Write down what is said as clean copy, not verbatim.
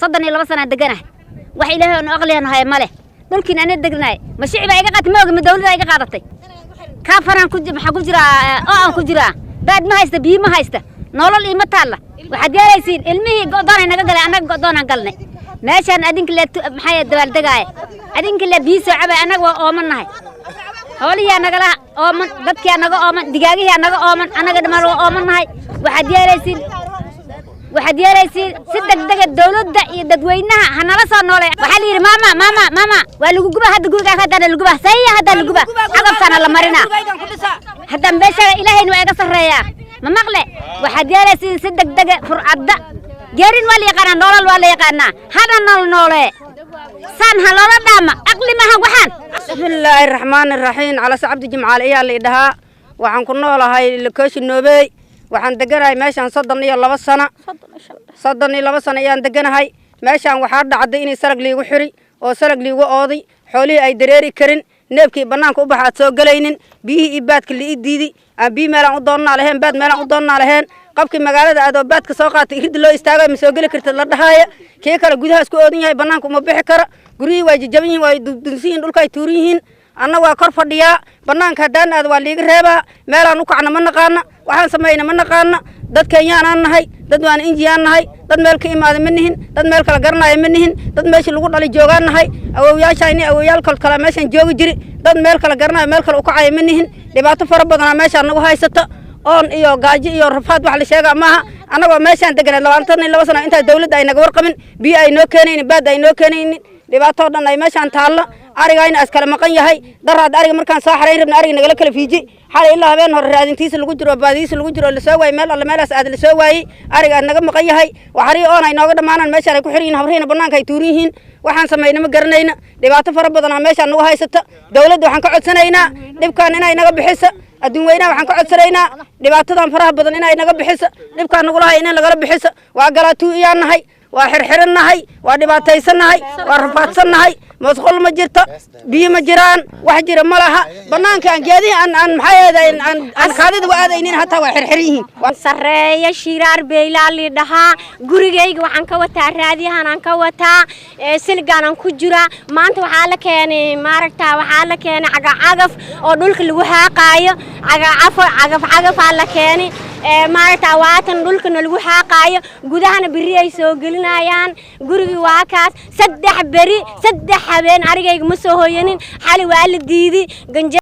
32 sana deganahay. Wax Ilaahay oo aqliyan hay male. Dhulkiin ana degnaay. Ma shicib iga qaatay, ma ogi, ma dawladda iga qaadatay. Kaafaraan ku maxaa ku jira oo aan ku jiraa. Baad ma haysta, biyo ma haysta. Nolol iima taalla. Waxaad yeelaysiin ilmihii go'doon ay naga galay, annaga go'doon aan galnay. Meeshaan adinka le maxay dabaaldegaaya. Adinka le biyo soo cabay, annaga waa ooman nahay. Xoolihii nagala ooman, dadkii naga ooman, digaagihii naga ooman, annaga dhammaan waa ooman nahay. Waxaad yeelaysiin si degdega dawladda iyo dadweynaha ha nala soo noolay. Waxaa la yidhi maama, maama, maama, waa lagu guba hadda gurigaaga, haddaana laguba saya, haddaa laguba cagaftaana la marinaa. Haddaan beeshaga Ilaahayna waa iga sarreeyaa, ma maqle. Waxaad yeelaysiin si degdega furcadda. Geerin waa la yaqaanaa, nolol waa la yaqaanaa, hana nool noolee saan ha loola dhaama, aqli maaha waxaan. Bismillaahi raxmaani raxiim. Calase Cabdi Jimcaale ayaa la idhahaa. Waxaan ku noolahay Lokooshi Noobey. Waxaan deganahay meeshaan 32 sano, 32 sano ayaan deganahay meeshaan. Waxaa dhacday inay salag liigu xiri oo salag liigu ooday, xoolihii ay dareeri karin, neefkii bannaanka u baxa aad soo gelaynin, biyihii iyo baadka la ii diidi, aan biyo meelaan u doonnaa laheen, baad meelaan u doonnaa laheen. Qabkii magaalada aadoo baadka soo qaatay, iridda loo istaagayo, ma soo geli kartid la dhahaaya. Kii kale gudaha isku oodan yahay, bannaanka uma bixi kara. Guryihii waa jajaban yihiin, waa dundunsan yihiin, dhulka ay tuuran yihiin. Anna waa kor fadhiyaa. Bannaanka haddaan aado waa liiga reebaa. Meelaan u kacna ma naqaana, waxaan samayna ma naqaana. Dad Kenyaanaan nahay, dad waana Injiyaan nahay, dad meel ka imaada ma nihin, dad meel kala garanaya ma nihin, dad meeshii lagu dhalay joogaan nahay. Awowyaashaani awowyaal kal kale meeshaan joogi jiri. Dad meel kala garanaya, meel kale u kacaya ma nihin. Dhibaato fara badanaa meeshaan nagu haysata, oon iyo gaajo iyo rafaad wax la sheegaa maaha. Annagoo meeshaan deganeed 22 sano, intaa dawladda ay naga warqabin, biyo ay noo keenaynin, baad ay noo keenaynin, dhibaatoo dhan ay meeshaan taallo, arigayna iskala maqan yahay. Daraad ariga markaan soo xarayn rabna, ariga nagala kala fiiji. Xalay ilaa habeen hore raadintiisa lagu jiro, baadiyiisa lagu jiro, lasoo waayey. Meel alle meelaas aad lasoo waayey, ariga aad naga maqan yahay. Waxarii oon ay nooga dhammaanaan meeshaan ay ku xiran yihiin, habrihiina bannaanka ay tuuran yihiin. Waxaan samayna ma garanayna. Dhibaato fara badanaa meeshaan nagu haysata. Dawladda waxaan ka codsanaynaa dhibkaan inay naga bixisa. Adduun weynaha waxaan ka codsanaynaa dhibaatadan faraha badan inay naga bixisa, dhibkaan nagula hay inay nagala bixisa. Waa galaatuu iyaan nahay, waa xirxiran nahay, waa dhibaataysan nahay, waa rafaadsan nahay. Masqul ma jirto, biyo ma jiraan, wax jira ma laha. Bannaanka aan geedihi aan maxaa yeeday aan kaadida u aadaynin, hataa waa xirxiran yihiin. Sarreeya Shiraar Beylaali dhahaa. Gurigayga waxaan ka wataa raadiyahan aan ka wataa, siligaan aan ku jiraa. Maanta waxaa la keenay, maaragta, waxaa la keenay cagacagaf oo dhulka lagu xaaqaayo. Cagacaf, cagaf cagafaa la keenay, maaragta, waatan dhulkana lagu xaaqaayo. Gudahana beri ay soo gelinayaan. Gurigii waa kaas. 3 beri 3 habeen arigayga ma soo hoyanin. Xali waa la diidi ganje.